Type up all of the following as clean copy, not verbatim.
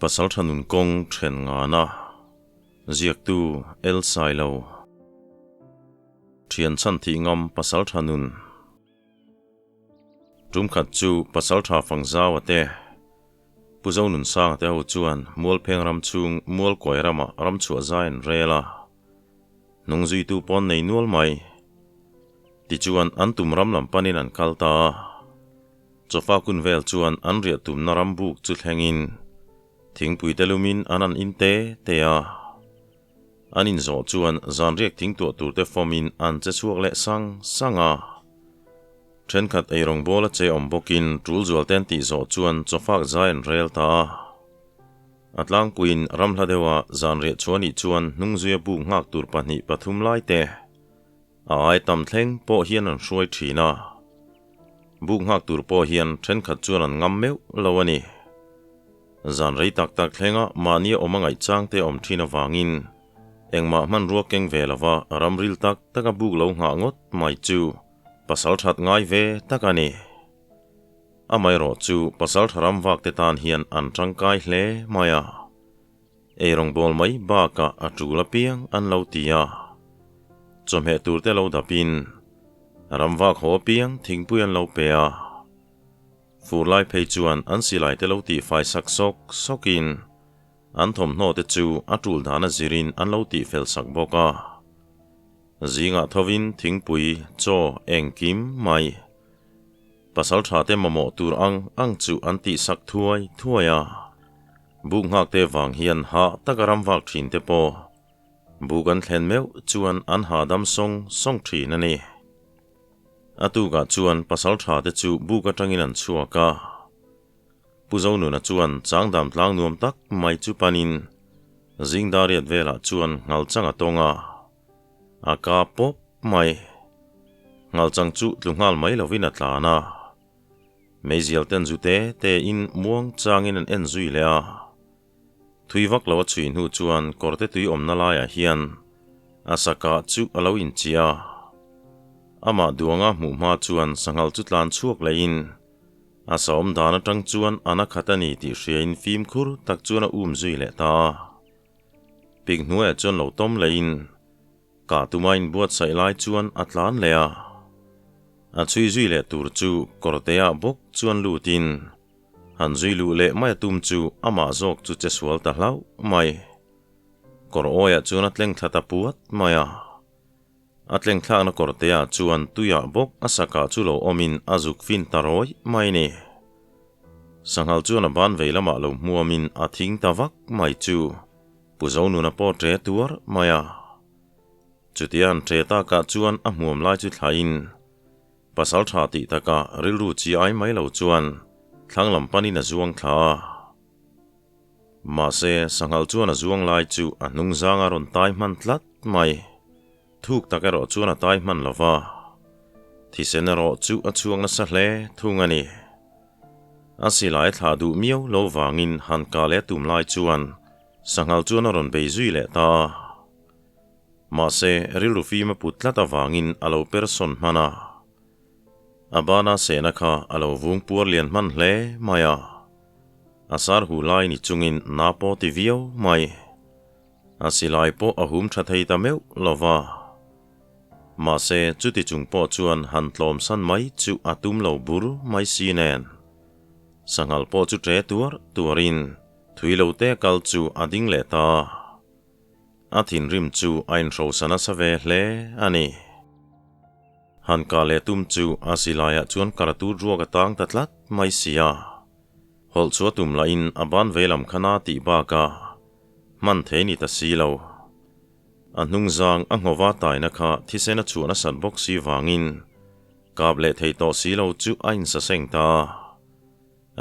Pasaltha nun kawng then ngana ziaktu El Sailo. Thian chhan thih ngam pasaltha nun. Tum khat chu pasaltha Fangzaua te, Pu Zonunsanga te ho chuan Mualpheng ram chhung Mualkawi ramah ramchhuah zai an rel a. Hnung zuitu pawn nei nual mai. Tichuan an tum ram lam panin an kal ta a. Chawfa kun vel chuan an riah tumna ram buk chu thlengin thingpui te lumin an an in te te a. An inzawh chuan zan riak thing tuah tur te fawmin an che chhuak leh sang sang a. Thenkhat eirawng bawl a che awm bawkin tul zual te an tih zawh chuan chawfak zai an rel ta a. A tlangpuiin ram hla deuha zan riah chhuah nih chuan hnungzuia buk nghak tur pahnih pathum lai te a ai tam thleng pawh hian an hruai thin a. Buk nghak tur pawh hian thenkhat chuan an ngam meuh lo a ni. Zan rei tak tak thlenga mahnia awm a ngaih chang te awm thin avangin engmah hmanrua keng ve lova ramril tak taka buk lo nghah ngawt mai chu pasal that ngai ve tak a ni. Amaherawh chu pasal tha ram vak te tan hian an tangkai hle mai a, eirawngbawl mai bakah a tul apiang an lo ti a, chawhmeh tur te lo dapin ram vak haw apiang thingpui an lo pe a, fur lai phei chuan an silai te lo tihfai sak sawk sawkin an thawmhnaw te chu a tul dan a zirin an lo tihfel sak bawk a. Zingah thovin thingpui, chaw, engkim mai. Pasal tha te mamawh tur ang ang chu an tih sak thuai thuai a. Buk nghak te vang hian hah taka ram vak thin te pawh buk an thlen meuh chuan an hahdam sawng sawng thin a ni. A tukah chuan pasal tha te chu buk atangin an chhuak a. Pu Zonuna chuan changdam tlang nuam tak mai chu panin zingdariat velah chuan nghalchang a tawng a. A ka pawp mai. Nghalchang chu tlu nghal mai lovin a tlan a. Meizial ten zu te te in muang changin an en zui leh a. Thui vak lo a chhui hnu chuan kawrte tui awmna laiah hian a sakah chu a lo inchia a. Amah duanga hmuh hma chuan sanghal chu tlan chhuak lehin a sa awm dan atang chuan a na khat a ni tih hriain fimkhur tak chuan a um zui leh ta a. Pik hnuaiah chuan lo tawm lehin kah tuma inbuatsaih lai chuan a tlan leh a. A chhui zui leh tur chu kawrteah bawk chuan lutin han zui luh leh mai a tum chu amah zawk chu che sual ta hlauh mai. Kawr awiah chuan a tleng thla ta puat mai a. A tleng thlakna kawrteah chuan tuiah bawk a sakah chu lo awmin a zuk fin ta rawih mai ni. Sanghal chuan a ban vei lamah lo hmuamin a thing ta vak mai chu Pu Zonuna pawh ṭe tuar mai a. Chutia an ṭe takah chuan a hmuam lai chu thlain pasal ṭha tih takah rilru chi ai mai lo chuan thlang lam panin a zuang thla a. Mahse, sanghal chuan a zuang lai chu a hnung zanga rawn tai hman tlat mai. Thuk tak erawh chuan a tai hman lo va, thisen erawh chu a chhuak nasa hle thung a ni. A silai thlah duh miau lo vangin han kah leh tum lai chuan sanghal chuan a rawn bei zui leh ta a. Mahse, rilru fim a put tlat avangin a lo per sawn hman a. A bana sehna kha a lo vung puar lian hman hle mai a. A sar hu lai ni chungin na pawh ti viau mai. A silai pawh a hum tha thei ta meuh lo va. Mahse, chuti chung pawh chuan han tlawmsan mai chu a tum lo bur mai si nen. Sanghal pawh chu ṭe tuar tuarin thui lo te kal chu a ding leh ta. A thinrim chu a inhrosa nasa ve hle a ni. Han kah leh tum chu a silaiah chuan karatu ruak a tang ta tlat mai si a. Hawlh chu a tum lahin a ban veilam khan a tih bakah hman thei ni ta si lo. A hnungzang a nghawva taina kha thisen a chhuah nasat bawk si vangin kap leh thei tawh si lo chu a insaseng ta a.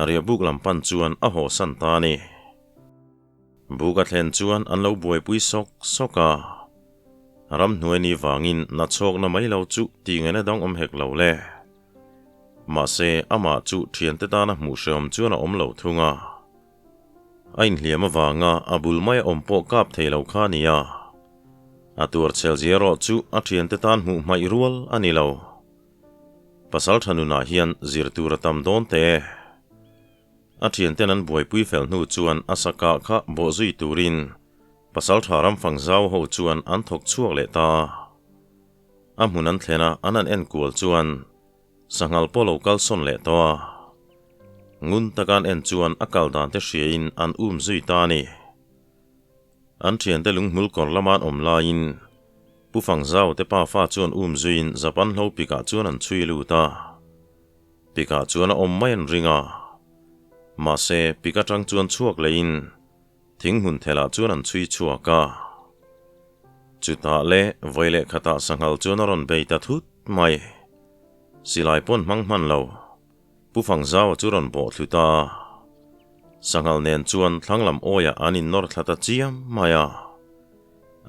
Riahbuk lam pan chuan a hawsan ta a ni. Buk a thlen chuan an lo buaipui sawk sawk a. Ramhnuai ni vangin nachhawkna mai lo chu tih ngaihna dang awm hek lo le. Mahse, amah chu thiante tana hmuh hrehawm chuan a awm lo thung a. A inhliam avanga a bul mai a awm pawh kap thei lo kha a ni a. A tuar chhel zia erawh chu a thiante tan hmuh hmaih rual a ni lo. Pasal tha nunah hian zir tur a tam dawn teh e. A thianten an buaipui fel hnu chuan a sa kah kha bawhzui turin Pasaltha Ramfang zau ho chuan an thawk chhuak leh ta a. A hmun an thlen a, an han en kual chuan sanghal pawh lo kal sawn leh tawh a. Ngun taka an en chuan a kal dan te hriain an um zui ta a ni. An thiante lunghmul kawr lama an awm laiin Pu Fangzau te pafa chuan um zuiin Japan hlo pikah chuan an chhui lut a. Pikah chuan a awm mai an ring a. Mahse, pik atang chuan chhuak leiin thing hmun thelah chuan an chhui chhuak a. Chutah leh vawi leh khatah sanghal chuan a rawn bei ta thut mai. Silai pawn hmang hman lo. Pu Fangzaua chu rawn bawh thlu ta a. Sanghal nen chuan thlang lam awiah an innawr thla ta chiam mai a.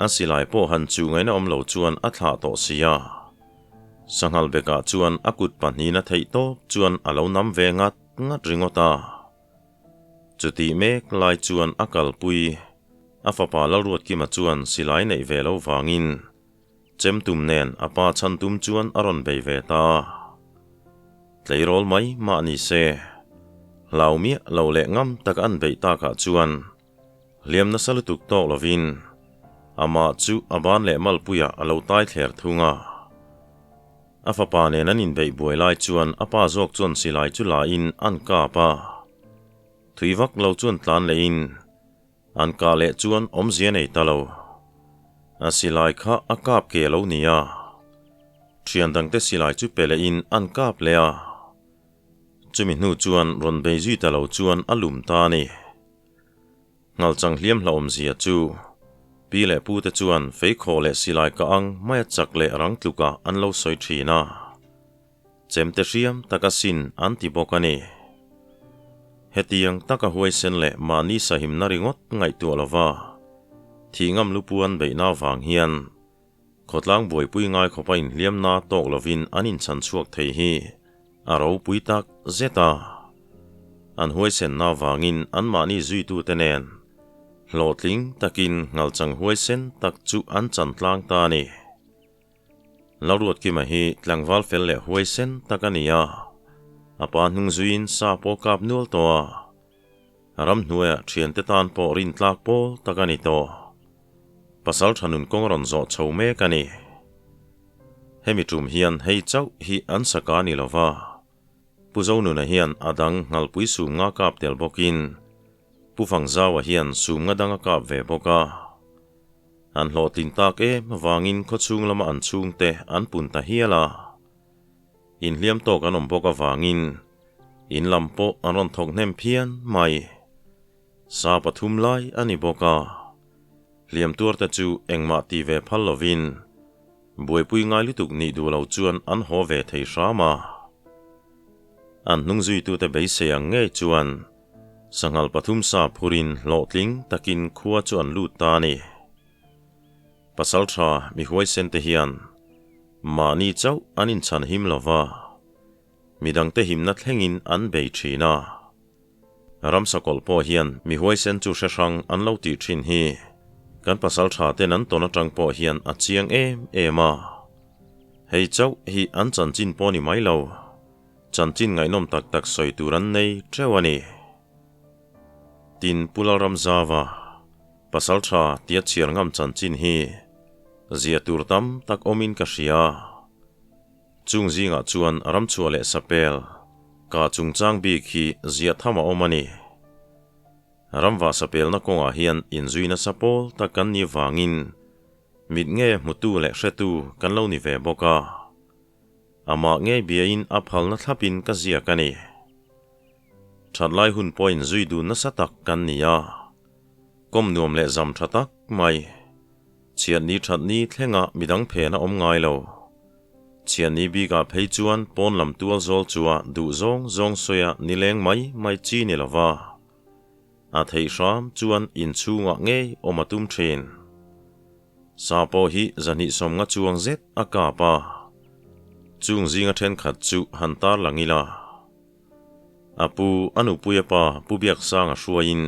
A silai pawh han chu ngaihna awm lo chuan a thlah tawh si a. Sanghal bekah chuan a kut pahnihin a theih tawp chuan a lo nam ve ngat ngat ringawt a. Chutih mek lai chuan a kalpui a fapa Lalruatkima chuan silai neih ve lo vangin Chemtum nen a pa chhan tum chuan a rawn bei ve ta a. Tleirawl mai mah ni se, hlau miah lo leh ngam tak an beih takah chuan hliam nasa lutuk tawk lovin amah chu a ban leh malpuiah a lo tai thler thung a. A fapa nen an inbeih buai lai chuan a pa zawk chuan silai chu la in an kap a. Thui vak lo chuan tlan leh in An kah leh chuan awmzia nei ta lo. A silai kha a kap ke lo nia. Thian dangte silai chu pe lehin an kap leh a. Chumi hnu chuan rawn bei zui ta lo chuan a lum ta a ni. Nghalchang hliam hlauhawmzia chu pi leh pu te chuan feikhawh leh silai kah ang maia chak leh rang tlukah an lo sawi thin a. Chemte hriam taka sin an ti bawk a ni. Hetiang taka huaisen leh mahni sahimna ringawt ngaihtuah lova thih ngam lupu an beihna avang hian khawtlang buaipui ngai khawpa inhliamna tawk lovin an inchhan chhuak thei hi a ropui tak zet a. An huaisenna avangin anmahni zuitute nen hlawhtling takin nghalchang huaisen tak chu an chan tlang ta a ni. Lalruatkima hi tlangval fel leh huaisen tak a ni a, a pa hnung zuiin sa pawh kap nual tawh a, ramhnuaiah thiante tan pawh rintlak pawl tak a ni tawh. Pasal tha nun kawng rawn zawh chho mek a ni. Hemi tum hian hei chauh hi an saka a ni lo va, Pu Zonuna hian a dang nghalpui sum nga kap tel bawkin Pu Fangzaua hian sum nga dang a kap ve bawk a. An hlawhtlin tak em avangin khawchhung lama an chhungte an pun ta hial a. Inhliam tawk an awm bawk avangin in lam pawh an rawn thawk hnem phian mai. Sa pathum lai a ni bawk a. Hliam tuarte chu engmah ti ve phal lovin buaipui ngai lutuk nih duh lo chuan an haw ve thei hram a. An hnungzuitute beisei ang ngei chuan Sanghal pathum sa phurin hlawhtling takin khua chu an lut ta a ni. Pasaltha mi huaisen te hian mahni chauh an inchhan him lo va, midangte himna thlengin an bei thin a. Ramsa kawlh pawh hian mi huaisen chu hre hrang an lo tih thin hi kan pasaltha ten an tawn atang pawh hian a chiang em em a. Hei chauh hi an chanchin pawh ni mai lo. Chanchin ngaihnawm tak tak sawi tur an nei teuh a ni. Tin, Pu Lalramzava, pasal tha tia chhiar ngam chanchin hi zia tur tam tak awmin ka hria. Chung zingah chuan ramchhuah leh sapel ka chungchang bik hi zia tham a awm a ni. Ramvah sapelna kawngah hian inzui nasa pawl tak kan nih vangin mit nge hmutu leh hretu kan lo ni ve bawk a. Amah ngei biain a phalna thlapin ka ziak a ni. Thatlai hun pawhin zui dun nasa tak kan ni a, kawm nuam leh zam tha tak mai. Chhiatni thatni thlenga midang phen a awm ngai lo. Chhiatni bikah phei chuan pawn lam tual zawl chua duh zawng zawng sawia nileng mai mai chi ni lova, a theih hram chuan inchhungah ngei awm a tum thin. Sa pawh hi zahnih sawmnga chuang zet a kap a, chung zinga thenkhat chu han tar lang ila. A pu, a nupuia pa Pu Biaksanga hruaiin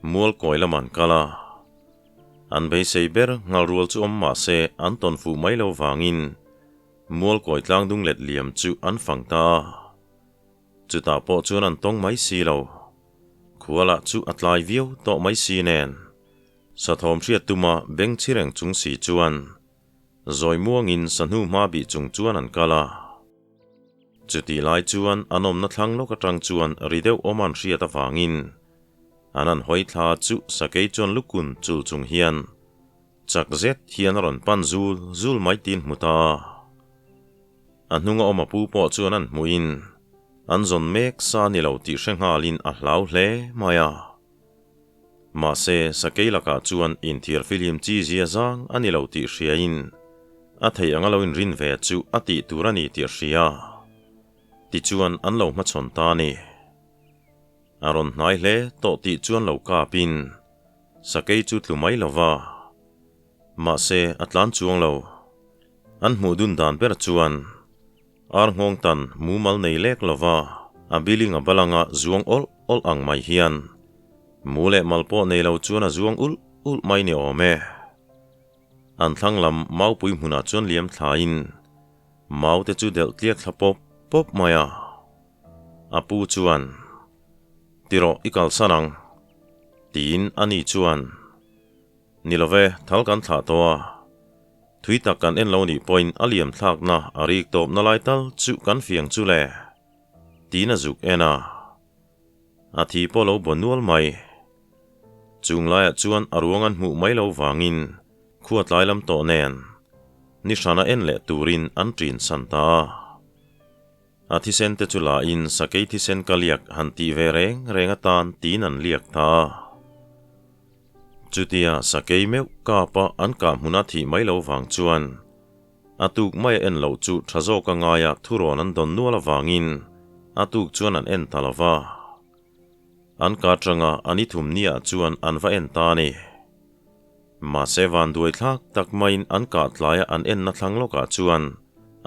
Mualkawi lam an kal a. An beisei ber nghalrual chu awm mah se an tawn fuh mai lo vangin Mualkawi tlangdung let liam chu an fang ta a. Chutah pawh chuan an tawng mai si lo. Khua lah chu a tlai viau tawh mai si nen, sathawm hriat tuma beng chhi reng chung si chuan zawi muangin sahnu hma bih chung chuan an kal a. Chutih lai chuan an awmna thlang lawk atang chuan ri deuh awm an hriat avangin an han hawi thla chu sakei chuan lukun chul chung hian chak zet hian a rawn pan zul zul mai tiin hmu ta a. A hnunga awm a pu pawh chuan an hmuhin an zawn mek sa ni lo tih hre nghalin a hlau hle mai a. Mahse, sakei lakah chuan inthiar filim chi zia zang a ni lo tih hriain a thei anga lo inrin ve chu a tih tur a ni tih a hria. Tichuan an lo hmachhawn ta a ni. A rawn hnai hle tawh tih chuan lo kapin sakei chu tlu mai lo va. Mahse, a tlan chuang lo. An hmuh dun dan ber chuan ar nghawng tan mumal nei lek lova a biling a balanga zuang awlh awlh ang mai hian mu leh mal pawh nei lo chuan a zuang ulh ulh mai ni awm e. An thlang lam maupui hmunah chuan liam thlain mau te chu delh tliak thla pawp pawp mai a. A pu chuan, Ti rawh i kalsan ang, tiin ani chuan, Ni lo ve, thal kan thlah tawh a. Thui tak kan en lo nih pawhin a liam thlakna a rik tawpna lai tal chu kan fiang chu le. Tiin a zuk en a. A thi pawh lo baw nual mai. Chung laiah chuan a ruang an hmuh mai lo vangin khua tlai lam tawh nen ni hrana en leh turin an ṭin san ta a. A thisen te chu la in sakei thisen ka liak han tih ve reng reng atan tiin an liak ta a. Chutia sakei meuh kapa an kah hmuna thih mai lo vang chuan a tuk mai a en loh chu tha zawk a ngaia thurawn an dawn nual avangin a tuk chuan an en ta lo va. An ka atanga an i thum niah chuan an va en ta a ni. Mahse vanduai thlak tak maiin an kah tlaia an enna thlang lawkah chuan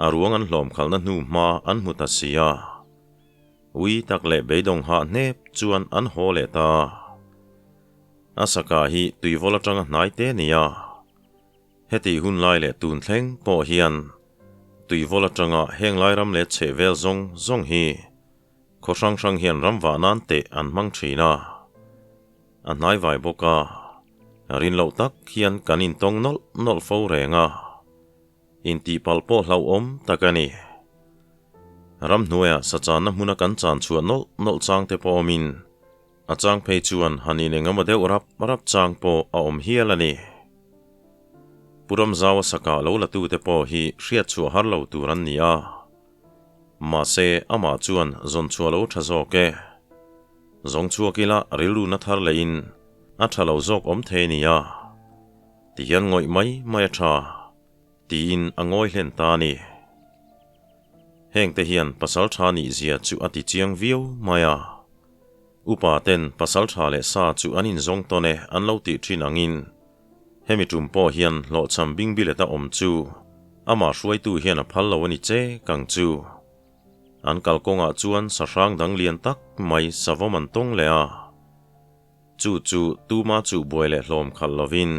a ruang an hlawm khalhna hnu hma an hmu ta si a. Ui tak leh beidawng hah hnep chuan an haw leh ta. A sakah hi tuivawl atanga hnai te a ni a. Heti hun lai leh tun thleng pawh hian tuivawl atanga heng lai ram leh chheh vel zawng zawng hi Khaw hrang hrang hian ram vah nan teh an hmang thin a, a hnai vai bawk a, rin loh tak hian kan intawng nawlh nawlh fo reng a, intihpalh pawh hlauhawm tak a ni. Ramhnuaiah sachanna hmuna kan chan chhuah nawlh nawlh chang te pawh awmin, a chang phei chuan han in engemaw deuh rap rap chang pawh a awm hial a ni. Pu Ramzaua sakah lo latute pawh hi hriatchhuah har lo tur an ni a. Mahse, amah chuan zawn chhuah lo tha zawk e. Zawng chhuak ila rilru na thar leh in a tha lo zawk awm thei nia. Ti hian ngawih mai mai a tha, tiin a ngawi hlen ta a ni. Heng te hian pasal tha nih zia chu a ti chiang viau mai a. Upa ten pasal tha leh sa chu an inzawng tawn e an lo tih thin angin, Hemi tum pawh hian hlawhchham bingbilet a awm chu amah hruaitu hian a phal lo a ni che kang chu. An kalkawngah chuan sahrang dang lian tak mai savawm an tawng leh a. Chu chu tuma chuh buai leh hlawm khalh lovin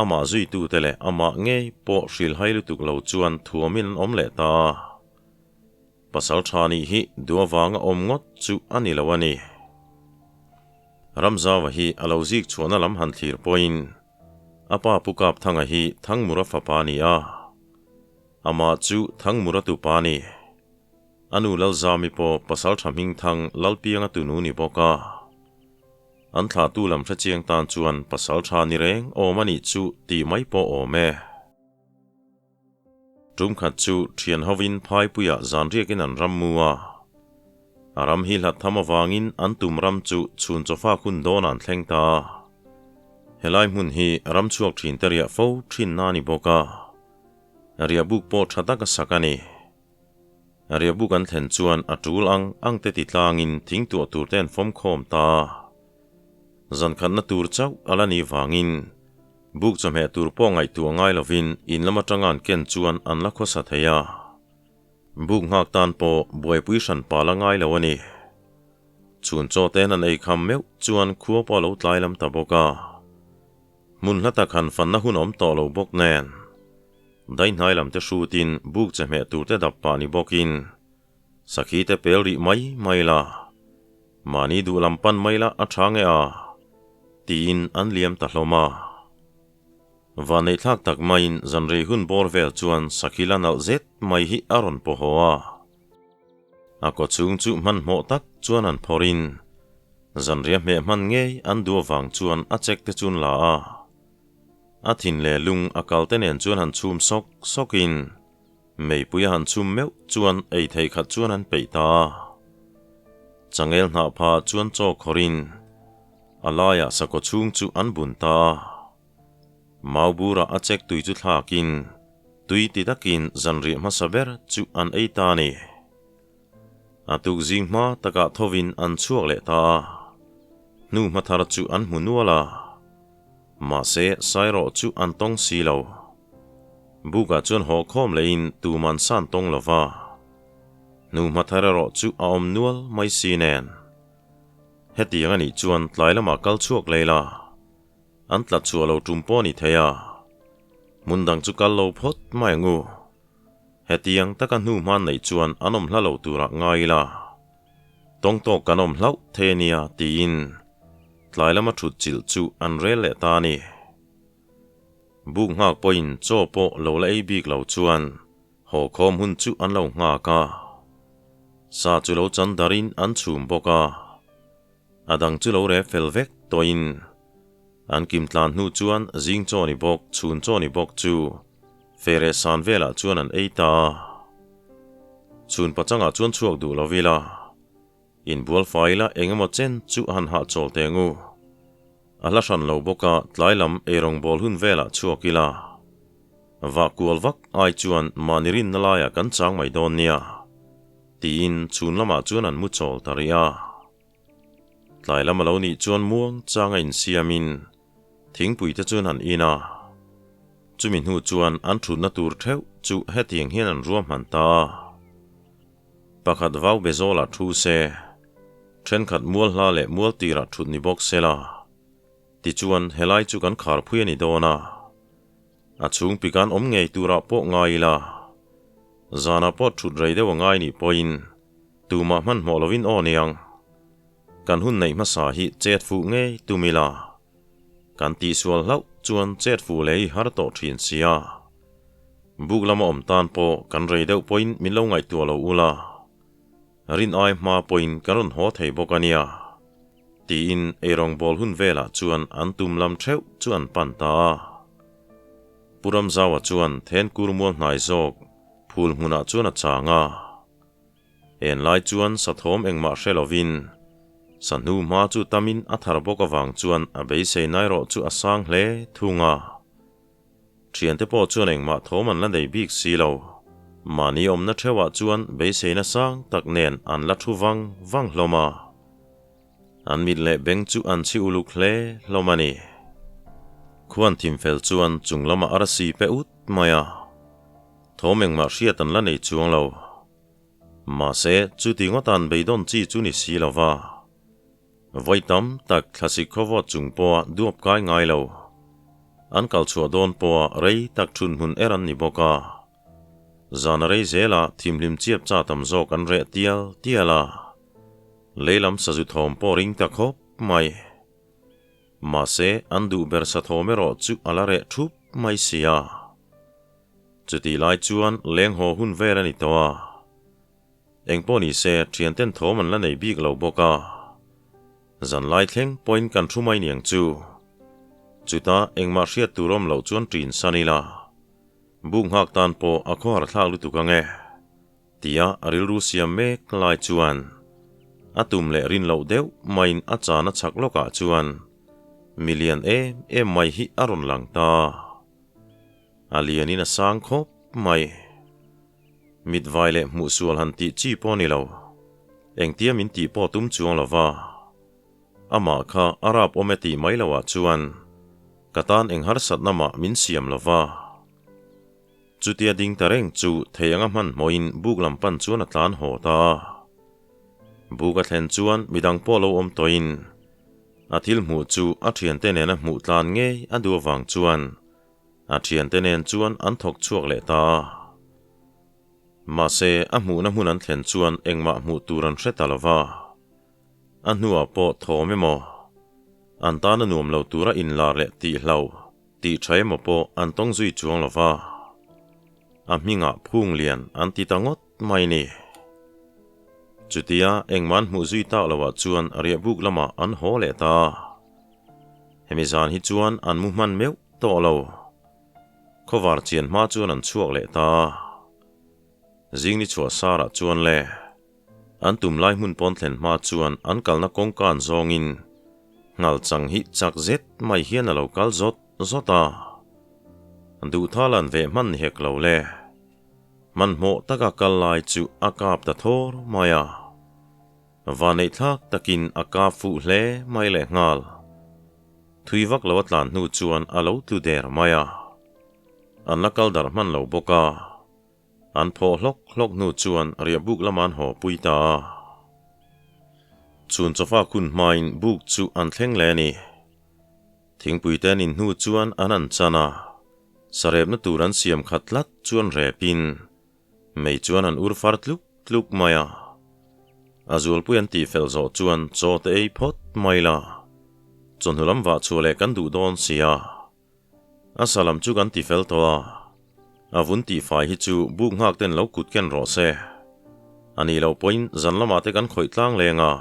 amah zuitute leh amah ngei pawh hrilhhai lutuk lo chuan thuamin an awm leh ta a. Pasal tha nih hi duh avanga awm ngawt chu a ni lo a ni. Ramzauva hi a lo zik chhuahna lam han thlir pawhin a pa Pu Kapthanga hi Thangmura fapa a ni a, amah chu Thangmura tupa a ni. A nu Lalzami pawh pasal tha hmingthang Lalpianga tunu ni bawk a. An thlahtu lam hrechiang tan chuan pasal tha ni reng awm a nih chu tih mai pawh awm e. Tum khat chu thian hovin phaipuiah zan riakin an ram mu a. A ram hi hlat tham avangin an tum ram chu chhun chawfa hun dawn an thleng ta a. Helai hmun hi ram chhuak thin te riah fo thinna a ni bawk a. Riahbuk pawh tha taka sak a ni. Riahbuk an thlen chuan a tul ang ang te ti tlangin thing tuah tur te an fawm khawm ta a. Zan khatna tur chauh a la nih vangin Buk chawhmeh tur pawh ngaihtuah ngai lovin in lam atanga an ken chuan an la khawsa thei a. Buk nghak tan pawh buaipui hran pal a ngai lo a ni. Chhun chaw ten an ei kham meuh chuan khua pawh a lo tlai lam ta bawk a. Hmun hla tak han fanna hun awm tawh lo bawk nen. Daihnai lam te hrutin buk chawhmeh tur te dap pah ni bawkin sakhi te pel rih mai mai la. Mahni duh lam pan mai la a tha nge a? tiin an liam ta hlawm a. Vanneihthlak tak maiin zanrei hun bawr vel chuan sakhi la nalh zet mai hi a rawn paw haw a. A kawchhung chu hmanhmawh tak chuan an phawrhin zanriah hmeh hman ngei an duh avang chuan a chek te chun la a. A thin leh lung a kal te nen chuan han chhum sawk sawkin meipui a han chhum meuh chuan ei thei khat chuan an peih ta a. Changel hnah pha chuan chaw khawrin a laiah sakhaw chhung chu an bun ta a. Mau burah a chek tui chu thlakin tui ti takin zanriah hmasa ber chu an ei ta a ni. A tuk zing hma takah thovin an chhuak leh ta a, hnu hma thar chu an hmu nual a. Mahse, sairawh chu an tawng si lo. Bukah chuan haw khawm lehin tuman san tawng lo va. Hnu hma thar erawh chu a awm nual mai si nen. Hetiang a nih chuan tlai lamah kal chhuak lei la. An tla chhuah lo tum pawh a ni thei a. Hmun dang chu kal lo phawt mai ang u. Hetiang taka hnu hman neih chuan an awm hla lo turah ngai ila. Tawng tawk kan awm hlauh thei a nia tiin tlai lama thut chilh chu an rel leh ta a ni. Buk nghak pawhin chaw pawh lo la ei bik lo chuan haw khawm hun chu an lo nghak a. Sa chu lo chan darin an chhum bawk a. A dang chu lo re fel vek tawhin an kim tlan hnu chuan zing chaw ni bawk, chhun chaw ni bawk chu fere san velah chuan an ei ta a. Chhun pachangah chuan chhuak duh lo ila, inbual fai ila eng emaw chen chu han hahchawl teh ang u. A hla hran lo bawk a, tlai lam eirawng bawl hun velah chhuak ila, vah kual vak ai chuan mahni rinna laiah kan chang mai dawn nia, tiin chhun lamah chuan an mu chawl ta rih a. Tlai lam a lo nih chuan muang changa insiamin thingpui te chuan an in a, chumi hnu chuan an thutna tur theuh chu hetiang hian an ruahman ta a. Pakhat vau be zawlah thu se, thenkhat mual hla leh mual tirah thut ni bawk se la, tichuan helai chu kan khar phui a ni dawn a, a chhung pikan awm ngei turah pawh ngai ila, zanah pawh thut rei deuh a ngai nih pawhin tumah hmanhmawh lovin aw niang, kan hun neih hmasa hi chet fuh ngei tum ila, kan tihsual hlauh chuan chet fuh leh hi har tawh thin sia. Buk lama awm tan pawh kan rei deuh pawhin min lo ngaihtuah lo ula, rin ai hma pawhin kan rawn haw thei bawk a nia, tiin eirawng bawl hun velah chuan an tum lam theuh chu an pan ta a. Pu Ramzaua chuan Thenkur mual hnai zawk phul hmunah chuan a chang a. En lai chuan sathawm engmah hre lovin sahnu hma chu tamin a thar bawk avang chuan a beisei nai rawh chu a sang hle thung a. Thiante pawh chuan engmah thawm an la nei bik si lo. Mahni awmna theuhah chuan beiseina sang tak nen an la thu vang vang hlawm a. An mit leh beng chu an chhi uluk hle hlawm a ni. Khuan thim fel chuan chung lamah arsi pe ut mai a. Thawm engmah hriat an la nei chuang lo. Mahse, chuti ngawt an beidawn chi chu ni si lo va. Vawi tam tak thlasik khawvawt chung pawha duap kai ngai lo. An kal chhuah dawn pawha rei tak thun hmun er an ni bawk a. Zana rei zela thimhlim chiap cha tam zawk an reh tial tial a. Leilam sazu thawm pawh ring ta khawp mai. Mahse, an duh ber sa thawm erawh chu a la reh thup mai si a. Chutih lai chuan leng haw hun vel a ni tawh a. Engpawh ni se, thianten thawm an la nei bik lo bawk a. Zanlai thleng pawhin kan thu mai niang chu. Chutah engmah hriat tur awm loh chuan ṭin san ila. Buk nghak tan pawh a khawhar thlak lutuk ang e, tia a rilru siam mek lai chuan a tum leh rin loh deuh maiin a chan a chhak lawkah chuan milian em em mai hi a rawn lang ta. A lianin a sang khawp mai. Mitvai leh hmuhsual han tih chi pawh a ni lo. Engtia min tih pawh tum chuang lo va. Amah kha a rap awm e tih mai loah chuan ka tan eng harsatna mah min siam lo va. Chutia ding ta reng chu thei anga hmanhmawhin buk lam pan chuan a tlan haw ta a. Buk a thlen chuan midang pawh lo awm tawhin a thil hmuh chu a thiante nena hmuh tlan ngei a duh avang chuan A thiante nen chuan an thawk chhuak leh ta a. Mahse, a hmuhna hmun an thlen chuan engmah hmuh tur an hre ta lo va. A hnuah pawh thawm emaw, an tana nuam lo tura inlar leh tihlo, tih tha emaw pawh an tawng zui chuang lo va. A hmingah phung lian an ti ta ngawt mai ni. Chutia engmah an hmuh zui tak loah chuan riahbuk lamah an haw leh ta. Hemi zan hi chuan an mu hman meuh tawh lo. Khawvar chian hma chuan an chhuak leh ta. Zingni chhuah sarah chuan le. An tum lai hmun pawn thlen hma chuan an kalna kawngka an zawngin nghal chang hi chak zet mai hian a lo kal zawt zawt a. Duhthal an veh hman ni hek lo le. Hmanhmawh taka kal lai chu a kap ta thawr mai a. Vaneihthlak takin a kap fuh hle mai leh nghal. Thui vak lo a tlan hnu chuan a lo tlu der mai a. An la kal darh hman lo bawk a. An phawh hlawk hlawk hnu chuan riahbuk lama an haw pui ta a. Chhun chawfa khun hmain buk chu an thleng leh a ni. Thingpui te an in hnu chuan an an chan a, sarepna tur an siam khat tlat chuan repin mei chuan an ur far tluk tluk mai a. A zualpui an tihfel zawh chuan chaw te ei phawt mai la, chawhnu lam vah chhuah leh kan duh dawn si a. A sa lam chu kan ti fel tawh a, a vun tihfai hi chu buk nghak ten lo kut ken rawh se. A nih loh pawhin zan lamah te kan khawih tlang leng a,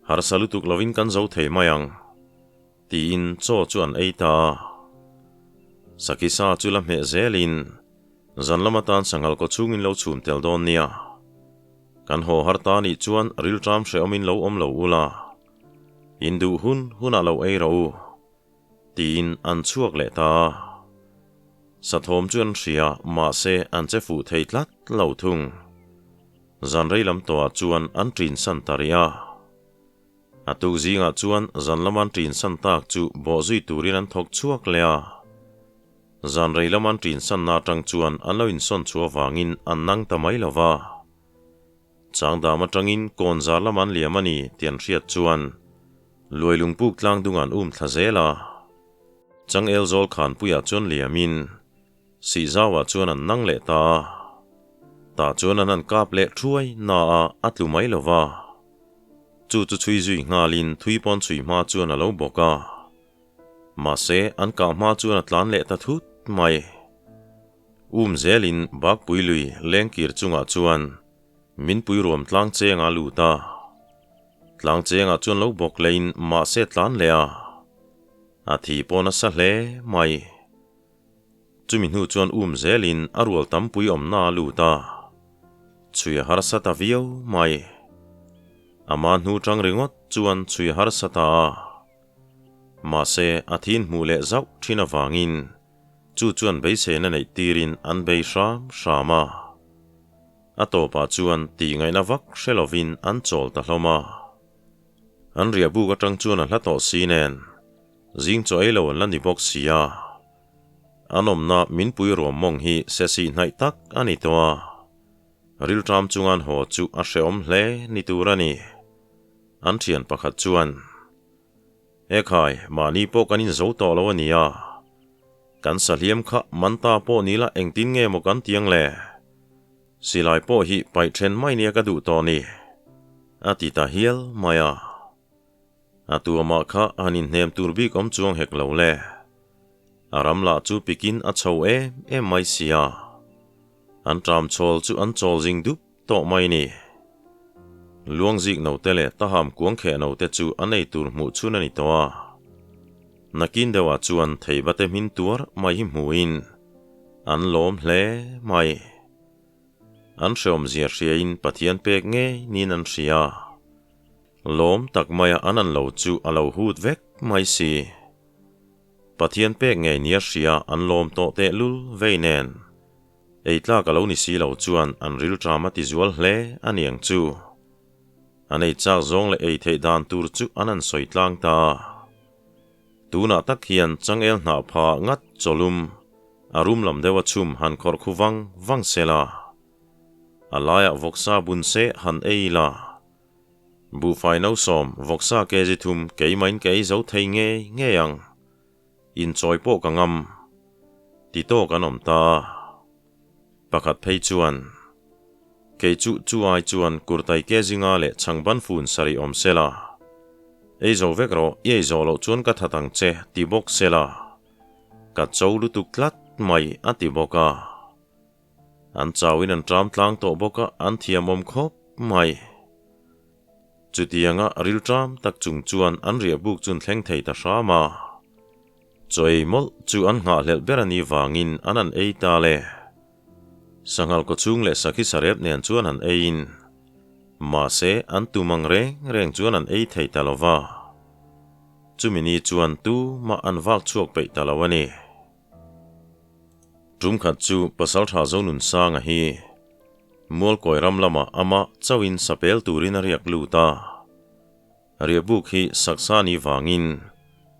harsa lutuk lovin kan zo thei mai ang, tiin chaw chu an ei ta a. Sakhi sa chu la hmeh zelin zan lam atan sanghal kaw chhungin lo chhum tel dawn nia. Kan haw har ta nih chuan rilṭam hrehawmin lo awm lo ula, induh hun hunah lo ei rawh u. Tiin an chhuak leh ta a. Sathawm chu an hria, mahse an che fuh thei tlat lo thung. Zan rei lam tawhah chuan an ṭin san ta rih a. A tuk zingah chuan zan lama an ṭin san tak chu bawh zui turin an thawk chhuak leh a. Zan rei lama an ṭin sanna aṭang chuan an lo insawn chhuah avangin an nang ta mai lo va. Changdam atangin kawnzar lam an liam a ni tih an hriat chuan Luai lungpuk tlang dung an um thla zel a. Changel zawl khanpuiah chuan liamin Sihzauah chuan an nang leh ta a. Tah chuan an han kap leh thuai na a a tlu mai lo va. Chu chu chhui zui nghalin thui pawn chhui hma chuan a lo bawk a. Mahse an kah hma chuan a tlan leh ta thut mai. Um zelin Bakpui lui lengkir chungah chuan min pui ruam tlang chengah a lut a. Tlang chengah chuan lo bawk lehin mahse tlan leh a. A thi pawh nasa hle mai. Chumi hnu chuan um zelin a rual tampui awmna a lut a. Chhui a harsa ta viau mai. Ama hnu tang ringawt chuan chhui a harsa ta a. Mahse a thin hmuh leh zauh thin avangin Chu chuan beiseina neih tirin an bei hram hram a. A tawpah chuan tih ngaihna vak hre lovin an chawl ta hlawm a. An riah buk atang chuan a hla tawh si nen, zing chaw ei lo an la ni bawk si a. An awmna min pui ruam mawng hi sesih hnaih tak a ni tawh a. Rilṭam chunga an haw chu a hrehawm hle ni tur a ni. An ṭhian pakhat chuan. Ekhai, mahni pawh kan inzo tawh lo a nia. Kan sahliam kha man ta pawh ni la engtin nge maw kan tiang le? Silai pawh hi paih then mai nia ka duh tawh ni, a ti ta hial mai a. A tuamah kha han inhnem tur bik awm chuang hek lo le. A ram lah chu pikin a chho em em mai sia. An ṭam chawl chu an chawl zing dup tawh mai ni. Luangzik note leh Taham kuangkheh note chu a nei tur hmuh chhun a ni tawh a. Nakin deuhah chuan theibate hmin tuar mai hi hmuhin an lawm hle mai. An hreawmzia hriain Pathian pek ngei niin an hria. Lawm tak maia an an lo chu a lo hut vek mai si. Pathian pek ngei nia hria an lawm tawh tehlul vei nen. Ei tlak a lo ni si lo chuan an rilṭam a ti zual hle a niang chu. An ei chak zawng leh ei theih dan tur chu an han sawi tlang ta. Tunah tak hian changel hnah pha ngat chawlum a rum lam deuh a chhum han khawrh khu vang vang se la. A laiah vawksa bun se han ei la. Buhfai no sawm vawksa kg thum keimahin ka ei zo thei ngei ngei ang. Inchawi pawh ka ngam. Ti tawk an awm ta. Pakhat phei chuan. Kei chu chu ai chuan kurtai ke zinga leh chhangban fun sarih awm sela. Ei zo vek rawh, i ei zawh loh chuan ka that ang che, ti bawk sela. Ka cho lutuk tlat mai, a ti bawk a. An chauin an ṭam tlang tawh bawk a, an thiamawm khawp mai. Chutianga rilṭam tak chung chuan an riahbuk chun thleng thei ta hram a. Chaw ei mawlh chu an nghahhlelh ber a nih vangin an han ei ta le. Sanghal kawchhung leh sakhi sarep nen chuan han eiin, mahse an tum ang reng reng chuan an ei thei ta lo va. Chumi ni chuan tumah an vak chhuak peih ta lo a ni. Tum khat chu Pasaltha Zonunsanga hi Mualkawi ram lamah amah chauhin sapel turin a riak lut a. Riahbuk hi saksa ni vangin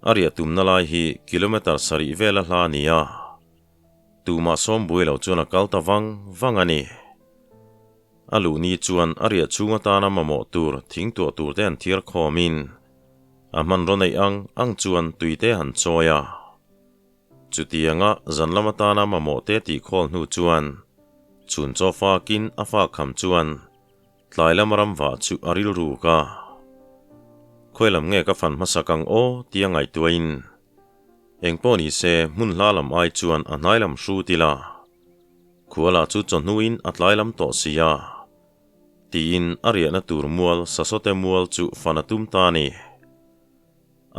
a riah tumna lai hi kilometre sarih vel a hla a ni a. Tumah sawm buai lo chuan a kal ta vang vang a ni. A luh ni chuan a riah chhung atana mamawh tur thing tuah tur te han thiar khawmin a hmanraw neih ang ang chuan tui te han chawi a. Chutianga zan lam atana mamawh te tih khawl hnu chuan chhun chaw fakin a fak kham chuan Tlai lama ram vah chu a rilruk a, Khawi lam nge ka fan hmasak ang aw tia ngaihtuahin eng pawh ni se hmun hla lam ai chuan a hnai lam hrut ila, khuala chu chawhnuin a tlai lam tawh si a, tiin a riahna tur mual Sasawte mual chu fan a tum ta a ni.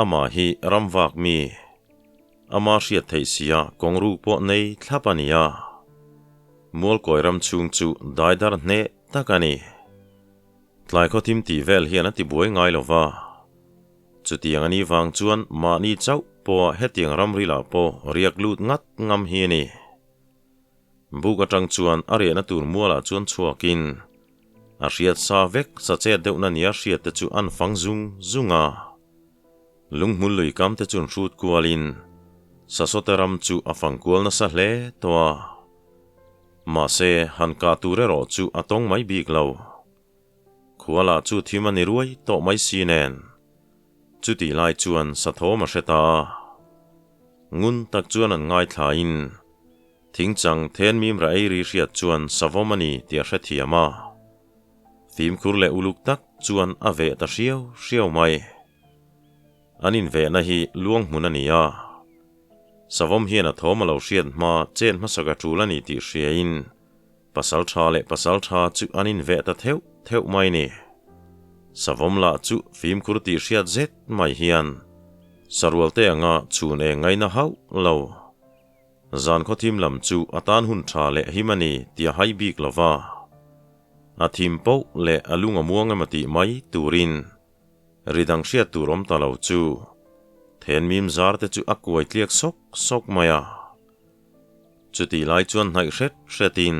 Amah hi ram vak mi, ama hriat theih sia kawng ruk pawh nei thlap a ni a, Mualkawi ram chhung chu daidar hneh tak a ni. Tlai khawthim tih vel hian a ti buai ngai lo va. Chutiang a nih vang chuan mahni chauh pawha hetiang ramrilah pawh riak lut ngat ngam hi a ni. Buk atang chuan a riahna tur mualah chuan chhuakin a hriat sa vek sa chet deuhna nia hriat te chu an fang zung zung a. Lunghmul lui kam te chun hrut kualin Sasawte ram chu a fang kual nasa hle tawh a. Mahse, han kah tur erawh chu a tawng mai bik lo. Khualah chu thim a ni ruai tawh mai si nen. Chutih lai chuan sathawm a hre ta a. Ngun tak chuan an ngaithlain thingchang then mim ra ei ri hriat chuan savawm a ni tih a hrethiam a. Fimkhur leh uluk tak chuan a veh ta hriau hriau mai. An invehna hi luang hmun a ni a. Savawm hian a thawm a lo hriat hma chen hmasak a tul a ni tih hriain pasal tha leh pasal tha chu an inveh ta theuh theuh mai ni. Savawm lah chu fimkhur tih hriat zet mai hian sarual te anga chhun eng ngaina hauh lo. Zan khawthim lam chu a tan hun tha leh him a ni tih a hai bik lo va. A thim poh leh a lung a muang emaw tih mai turin Ri dang hriat tur awm ta lo chu then mim zar te chu a kuai tliak sawk sawk mai a. Chutih lai chuan hnaih hret hretin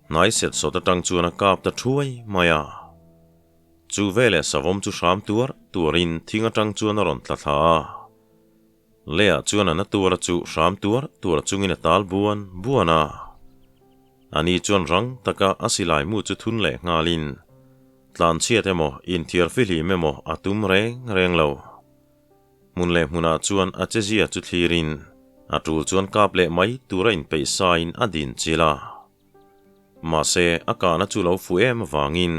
hnai set sawt atang chuan a kap ta thuai mai a. Chu veleh savawm chu hram tuar tuarin thing atang chuan a rawn tla thla a. Leiah chuan a na tuara chu hram tuar tuar chungin a tal buan buan a. Ani chuan rang taka a silai mu chu thun leh nghalin tlanchhiat emaw inthiar fihlim emaw a tum reng reng lo. Hmun leh hmunah chuan a chezia chu thlirin a tul chuan kap leh mai tura inpeih sain a din chilh a. Mahse a kahna chu lo fuh em avangin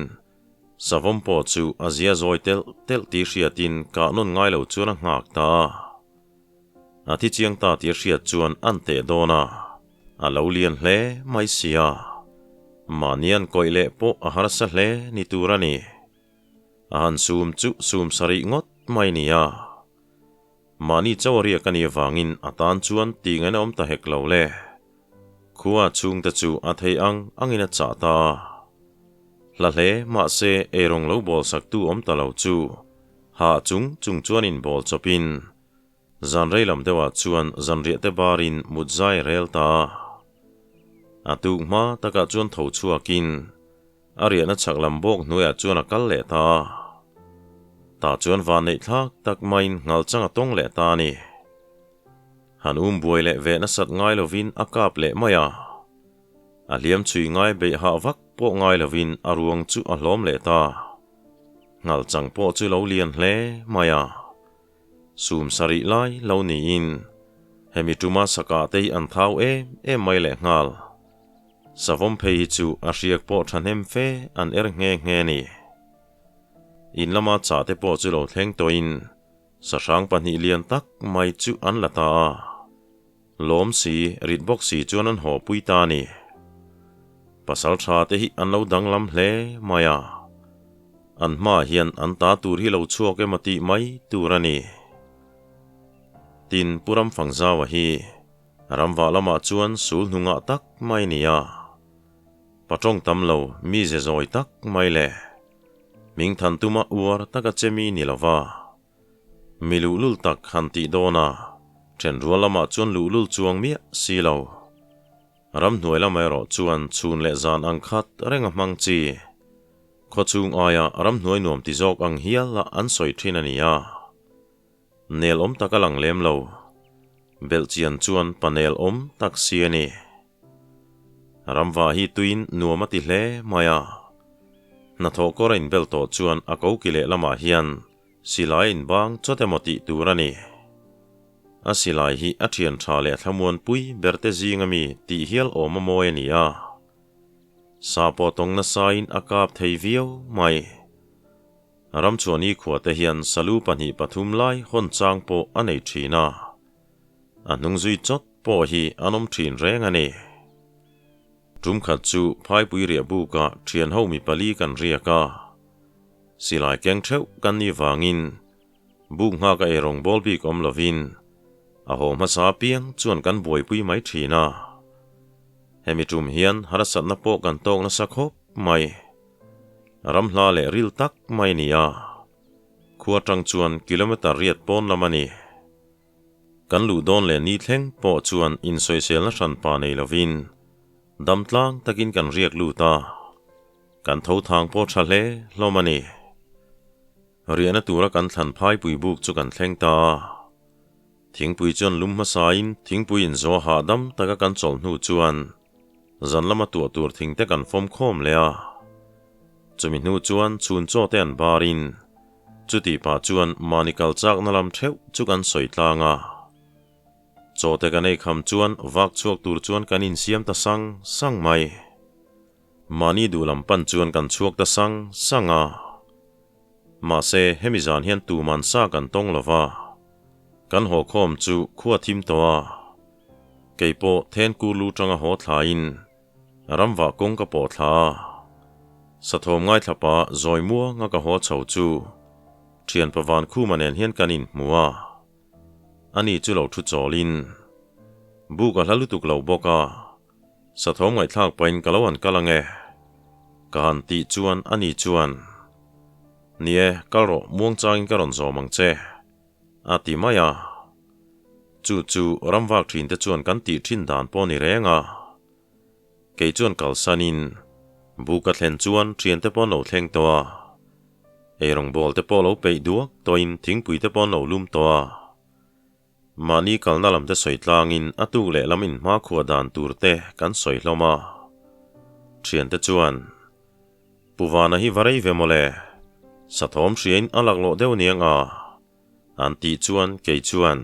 Savawm pawh chu a zia zawi telh telh tih hriatin kah nawn ngai lo chuan a nghak ta a. A thi chiang ta tih a hriat chuan an teh dawn a, a lo lian hle mai si a. Mahni an kawih leh pawh a harsa hle ni tur a ni. A han sum chu sum sarih ngawt mai ni a. Mahni chauh a riak a nih avangin a tan chuan tih ngaihna awm ta hek lo le. Khua chhungte chu a thei ang angin a chah ta a. Hla hle mahse eirawng lo bawl saktu awm ta lo chu hah chung chung chuan inbawl chawpin zan rei lam deuhah chuan zanriah te barin mut zai a rel ta a. A tuk hma takah chuan tho chhuakin A riahna chhak lam bawk hnuaiah chuan a kal leh ta a. Tah chuan van neih thlak tak maiin nghal chang a tawng leh ta a ni. Han um buai leh ve nasat ngai lovin a kap leh mai a. A hliam chhui ngai beih hah vak pawh ngai lovin a ruang chu a hlawm leh ta. Nghal chang pawh chu lo lian hle mai a. Sum sarih lai lo niin hemi tuma sakah te hi an thau em em mai leh nghal. Savawm phei hi chu a hriak pawh thahnem fe an er nghe nghe a ni. In lama chah te pawh chu lo thleng tawhin sahrang pahnih lian tak mai chu an la ta a. Lawm si, rit bawk si chuan an haw pui ta a ni. Pasal tha te hi an lo danglam hle mai a. An hmaah hian an ta tur hi lo chhuak emaw tih mai tur a ni. Tin, Pu Ramfangzaua hi Ramvah lamah chuan sul hnungah tak mai ni a. Pa tawng tam lo, mi ze zawi tak mai le. Hming than tuma uar taka che mi ni lova. Mi luhlul tak han tih dawn a, thenrual lamah chuan luhlul chuang miah si lo. Ramhnuai lamah erawh chuan chhun leh zan ang khat reng a hmang chi. Khawchhung aia ramhnuai nuam ti zawk ang hial a an sawi thin a ni a. Nel awm tak a lang lem lo. Belhchian chuan pa nel awm tak si a ni. Ramva hi tuiin nuam a ti hle mai a. Hnathawh kawr a inbel tawh chuan a koki leh lamah hian silai a inbang chawt emaw tih tur a ni. A silai hi a thian tha leh a thlamuanpui berte zinga mi tih hial awm a mawi a ni a. Sa pawh tawng nasain a kap thei viau mai. Ramchuani khuate hian salu pahnih pathum lai hawn chang pawh a nei thin a, a hnung zui chawt pawh hi an awm thin reng a ni. Tum khat chu Phaipui riah bukah thian ho mi pali kan riak a, silai keng theuh kan nih vangin buk nghak a eirawng bawl bik awm lovin a haw hmasa apiang chuan kan buaipui mai thin a. Hemi tum hian harsatna pawh kan tawk nasa khawp mai. Ramhla leh ril tak mai a ni a, khua tang chuan kilometer riat pawn lam a ni. Kan luh dawn leh ni thleng pawh chuan insawiselna hranpa nei lovin dam tlang takin kan riak lut a, kan tho thang pawh tha hle hlawm a ni. Riahna tura kan thlan phaipui buk chu kan thleng ta a, thingpui chuan lum hmasain thingpui inzawh hahdam taka kan chawlh hnu chuan Zan lama tuah tur thing te kan fawm khawm leh a, chumi hnu chuan chhun chaw te an bar in, chuti pah chuan mahni kal chakna lam theuh chu kan sawi tlang a. Chaw te kan ei kham chuan vak chhuak tur chuan kan insiam ta sang sang mai. Mahni duh lam pan chuan kan chhuak ta sang sang a. Mahse hemi zan hian tuman sa kan tawng lo va, kan haw khawm chu khua thim tawh a. Kei pawh Thenkur lu tanga haw thlaiin ramvah kawng ka pawh thla a, sathawm ngaithla pah zawi muanga ka haw chho chu thianpa Vankhuma nen hian kan inhmu a, ani chu lo thu chawlin buk a hla lutuk lo bawk a, sathawm ngaihthlak pahin ka lo han kal ange ka han tih chuan ani chuan, Ni e, kal rawh, muangchangin ka rawn zawm ang che. A ti mai a. Chu chu ramvak thinte chuan kan tih thin dan pawh ni reng a. Kei chuan kalsanin bu ka thlen chuan thiante pawh an lo thleng tawh a. Eirawngbawl te pawh lo peih duak tawhin thingpui te pawh an lo lum tawh a. Mahni kalna lam te sawi tlangin a tuk leh lam inhmakhua dan tur te kan sawi hlawm a. Thiante chuan. Pu Vana hi va rei ve mawle, sathawm hriain a laklawh deuh niang a, an tih chuan kei chuan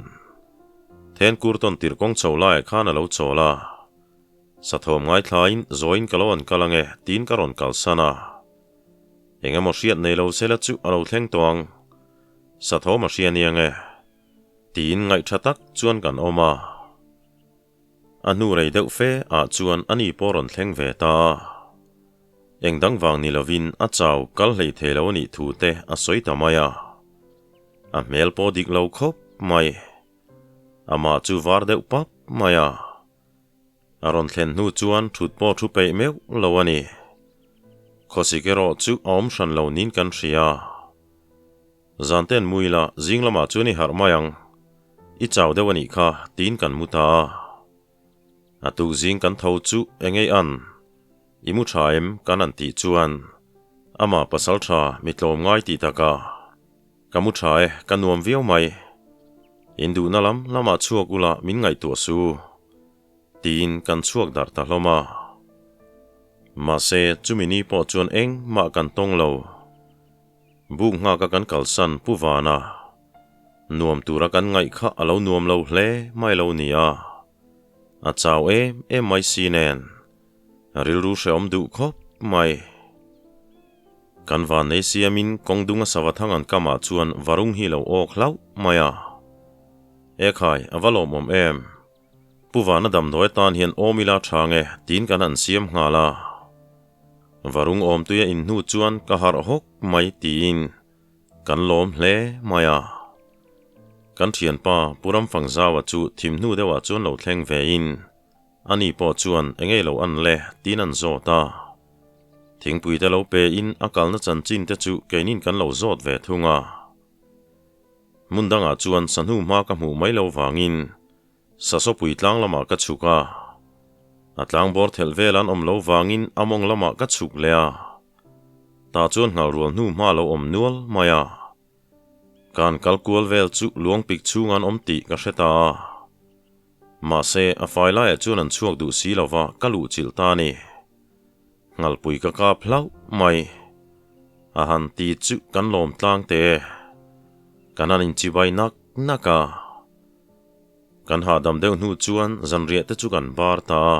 Thenkur tawn tirh kawng chho laiah khan a lo chawl a, sathawm ngaithlain zawiin ka lo an kal ange tiin ka rawn kalsan a. Eng emaw hriat nei lo sela chu a lo thleng tawh ang, sathawm a hria niang e, tiin ngaihtha tak chuan kan awm a. A hnu rei deuh fe ah chuan ani pawh rawn thleng ve ta a. Eng dang vang ni lovin a chau kal hlei thei lo a nih thu te a sawi ta mai a. A hmel pawh dik lo khawp mai. Amah chu var deuh pap mai a. A rawn thlen hnu chuan thut pawh thu peih meuh lo a ni. Khawsik erawh chu a awm hran lo niin kan hria. Zan te an mu ila, zing lamah chuan i harh mai ang. I chau deuh a nih kha, tiin kan mu ta a. A tuk zing kan tho chu eng ei an? I mu tha em? kan han tih chuan amah pasal tha mi tlawm ngai tih takah, Ka mu tha e, ka nuam viau mai. In duhna lam lamah chhuak ula min ngaihtuah su. Tiin kan chhuak darh ta hlawm a. Mahse, chumi ni pawh chuan engmah kan tawng lo. Buk nghaka kan kalsan Pu Vana nuam tura kan ngaih kha a lo nuam lo hle mai lo nia. A chau em em mai si nen. Rilru hrehawm duh khawp mai. Kan vannei siamin kawng dunga sava thang an kamah chuan varung hi lo awk hlauh mai a. Ekhai, a va lawmawm em? Pu Vana damdawi atan hian awm ila tha nge tiin kan han siam nghal a. Varung awmtui a inhnu chuan ka harh hawk mai tiin kan lawm hle mai a. Kan thianpa Pu Ramfangzaua chu thim hnu deuhah chuan lo thleng vein ani pawh chuan engei lo an le tiin an zawt a. Thingpui te lo pein a kalna chanchin te chu keinin kan lo zawt ve thung a. Hmun dangah chuan sahnu hma ka hmuh mai lo vangin Sasawpui tlang lamah ka chhuk a, a tlang bawr thelh vel an awm lo vangin a mawng lamah ka chhuk leh a, tah chuan nghal rual hnu hma lo awm nual mai a. Kan kal kual vel chu luangpik chhung an awm tih ka hre ta a, mahse a fai laiah chuan an chhuak duh si lova ka luh chilh ta a ni. Nghalpui ka kap hlauh mai. A han ti chu kan lawm tlang teh e. Kan han inchibai nak nak a. Kan hahdam deuh hnu chuan zanriah te chu kan bar ta a.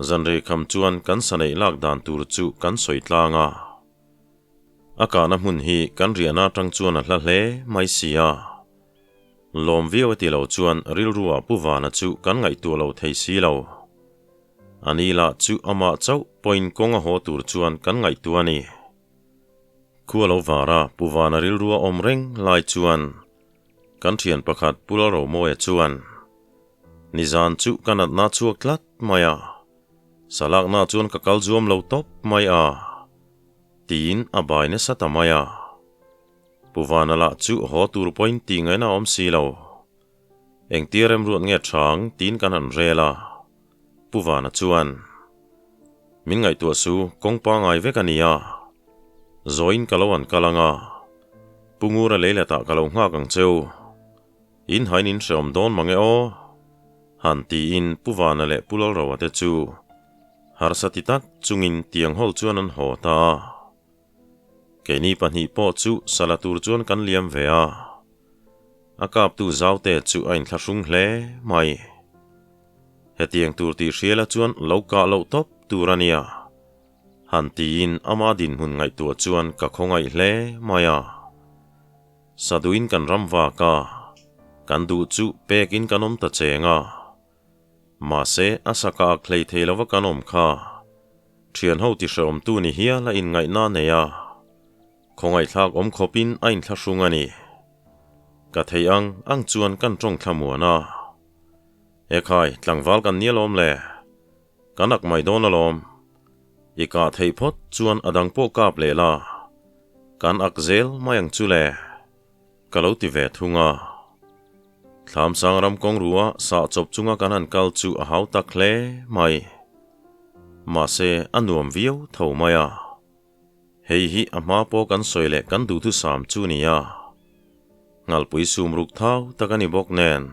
Zanrei kham chuan kan sa neih lak dan tur chu kan sawi tlang a. A kahna hmun hi kan riahna atang chuan a hla hle mai si a. Lawm viau a ti lo chuan rilruah Pu Vana chu kan ngaihtuah lo thei si lo. A ni lah chu amah chauh pawhin kawng a haw tur chuan kan ngaihtuah a ni. Khua lo vara Pu Vana rilrua awm reng lai chuan kan thian pakhat Pu Lalromawia chuan, Nizan chu ka natna chhuak tlat mai a, salakna chuan ka kal zuam lo tawp mai a, tiin a bai nasa ta mai a. Pu Vana lah chu haw tur pawhin tih ngaihna a awm si lo. Engtia remruat nge chang tiin kan han rel a, Pu Vana chuan, Min ngaihtuah su, kawng pangai vek a ni a, zawiin ka lo an kal ang a, Pu Ngura leiletah ka lo nghak ang cheu, in hain in hreawm dawn mang e aw, han tiin Pu Vana leh Pu Lalroa te chu harsa ti tak chungin tiang hawl chuan an haw ta a. Keini pahnih pawh chu sala tur chuan kan liam ve a, a kaptu zaute chu a inthlahrung hle mai. Hetiang tur tih hriala chuan lo kah loh tawp tur a nia, han tiin ama dinhmun ngaihtuah chuan ka khawngaih hle mai a. Saduin kan ram vak a, kan duh chu pekin kan awm ta cheng a. Mahse, a saka ak hlei thei lova kan awm kha. Thian ho ti hrehawmtu ni hial a inngaihna a nei a, khawngaihthlak awm khawpin a inthlahrung a ni. Ka thei ang ang chuan kan tawng thlamuan a. Ekhai, tlangval kan ni alawm le. Kan ak mai dawn alawm. I kah theih phawt chuan a dang pawh kap leh la. Kan ak zel mai ang chu le. Ka lo ti ve thung a. Thlamsang ram kawng ruah sah chawp chunga kan han kal chu a hau tak hle mai. Mahse, a nuam viau tho mai a. Hei hi a hma pawh kan sawi leh kan duhthusam chu ni a. Nghalpui sum ruk thau tak a ni bawk nen.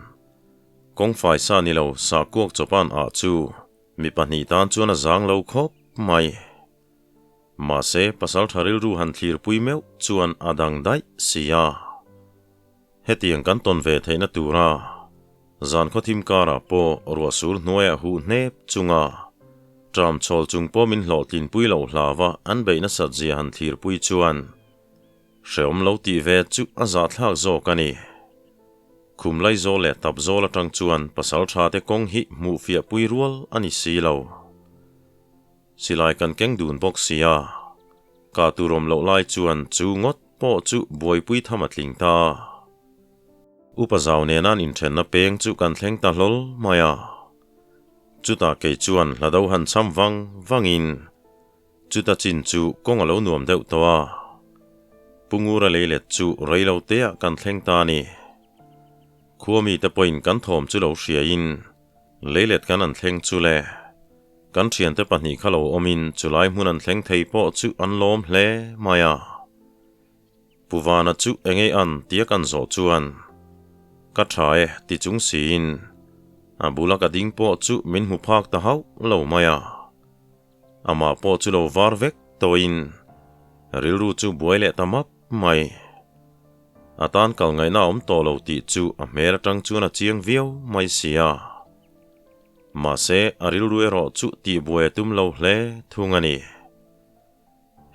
Kawng faisa ni lo sah kuak chawpan ah chu mi pahnih tan chuan a zang lo khawp mai. Mahse, pasaltha rilru han thlirpui meuh chuan a dang daih si a. Hetiang kan tawn ve theihna tura zan khawthim karah pawh ruah sur hnuaiah huh hnep chunga ṭam chhawl chung pawh min hlawhtlinpui loh hlava an beih nasat zia han thlirpui chuan hrehawm lo tih ve chu a zahthlak zawk a ni. Khum Laizawl leh Tapzawl aṭang chuan pasalṭha te kawng hi hmuh fiahpui rual a ni si lo. Silai kan keng dun bawk sia, ka tur awm loh lai chuan chu ngawt pawh chu buaipui tham a tling ta. Upa zau nena an inthenna peng chu kan thleng ta hlawl mai a. Chutah kei chuan hla do han cham vang vangin chuta chin chu kawng a lo nuam deuh tawh a. Pu Ngura leilet chu rei lo teah kan thleng ta a ni. Khua mite pawhin kan thawm chu lo hriain leilet kan han thleng chu le. Kan thiante pahnih kha lo awmin chulai hmun an thleng thei pawh chu an lawm hle mai a. Pu Vana chu engei an tia kan zawh chuan ka tha e ti chung siin a bula ka ding pawh chu min hmu phak ta hauh lo mai a. Amah pawh chu lo var vek tawhin rilru chu buai leh ta map mai. A tan kal ngaihna a awm tawh lo tih chu a hmel atang chuan a chiang viau mai si a. Mahse, a rilru erawh chu tihbuai a tum lo hle thung a ni.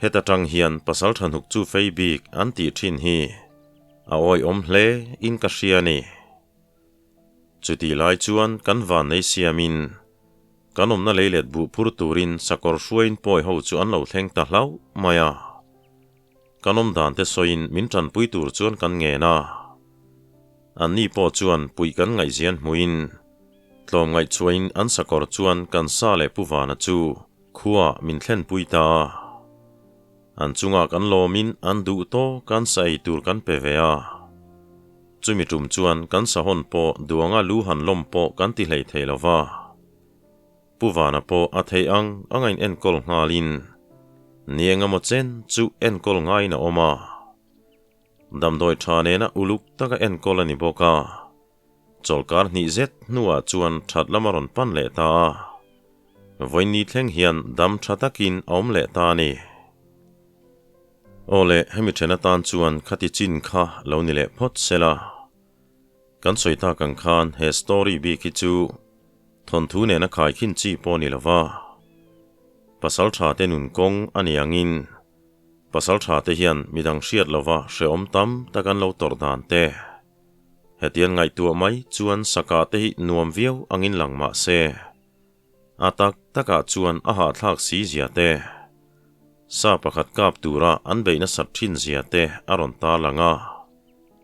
Heta tang hian pasal tha hnuk chu fei bik an tih thin hi a awihawm hle in ka hria a ni. Chutih lai chuan kan vannei siamin kan awmna leilet buh phur turin sakawr hruaiin pawi ho chu an lo thleng ta hlauh mai a. Kan awm dan te sawiin min tanpui tur chuan kan ngen a. Anni pawh chuan puih kan ngaihzian hmuhin tlawmngaihchhuahin an sakawr chuan kan sa leh Pu Vana chu Khua min thlenpui ta a, an chungah kan lawmin an duh tawk an sa ei tur kan pe ve a. Chumi tum chuan kan sahawn pawh duanga lu han lawm pawh kan ti hlei thei lo va. Pu Vana pawh a theih ang ang a in enkawl nghalin ni engemaw chen chu enkawl ngaiin a awm a. Damdawi tha nena uluk taka enkawl a ni bawk a. Chawlkar hnih zet hnuah chuan that lam a rawn pan leh ta a, vawiin thleng hian dam tha takin a awm leh ta a ni. Aw le, hemi then atan chuan khati chin kha lo ni leh phawt se la. Kan sawi tak ang khan he story bik hi chu thawnthu nena khaikhin chi pawh a ni lo va, pasal tha te nun kawng a ni angin pasal tha te hian midang hriat lova hrehawm tam tak an lo tawrh dan te, Hetiang ngaihtuah mai chuan saka te hi nuam viau angin lang mah se, a tak takah chuan a hahthlak si zia te, sa pakhat kap tura an beih nasat thin zia te a rawn tarlang a,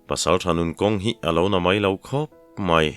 pasal tha nun kawng hi a lo na mai lo khawp mai.